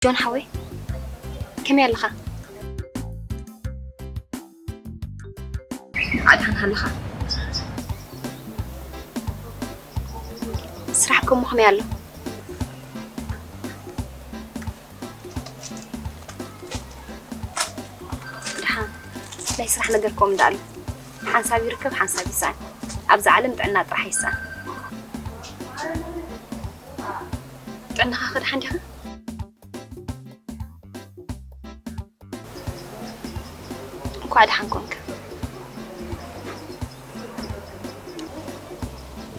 ጆን ሓወይ፣ ከመይ ኣለኻ? ኣድሓን ኣለኻ? ስራሕ ከሞ ከመይ ኣሎ? ድሓን ናይ ስራሕ ነገር ከምኡ እንዳኣሉ፣ ሓንሳብ ይርከብ ሓንሳብ ይስኣን። ኣብዛ ዓለም ጥዕና ጥራሕ ይስኣን። ጥዕናኻ ከ ደሓን ዲኻ? እንኳዕ ደሓን ኮንካ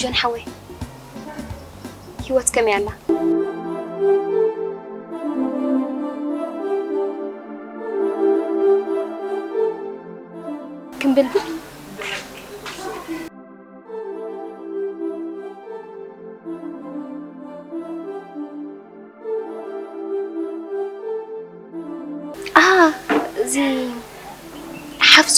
ጆን ሓወይ። ህይወት ከመይ ኣላ? ክምብልብል። ኣሃ፣ እዚ ሓፍሶ።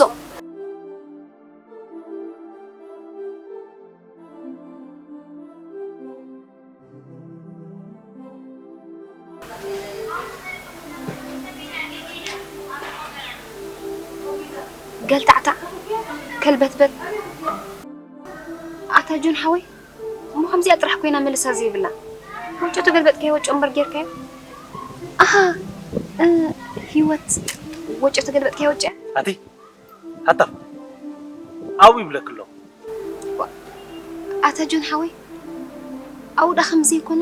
ገልታዕታዕ፣ ከልበትበት። ኣታ ጆን ሓወይ፣ እሞ ከምዚኣ ጥራሕ ኮይና መልሳ ዘይብላ። ወጮ ተገልበጥካዮ ወጮ እምበር ጌርካዮ? ኣሃ፣ እ፣ ህይወት፣ ወጮ ተገልበጥካዮ ወጮ እያ? ኣቲ፣ ኣታ፣ ኣብኡ ይብለኪ ኣሎ። ዋ፣ ኣታ ጆን ሓወይ፣ ኣብኡ ደኣ ከምዚ ይኮነ?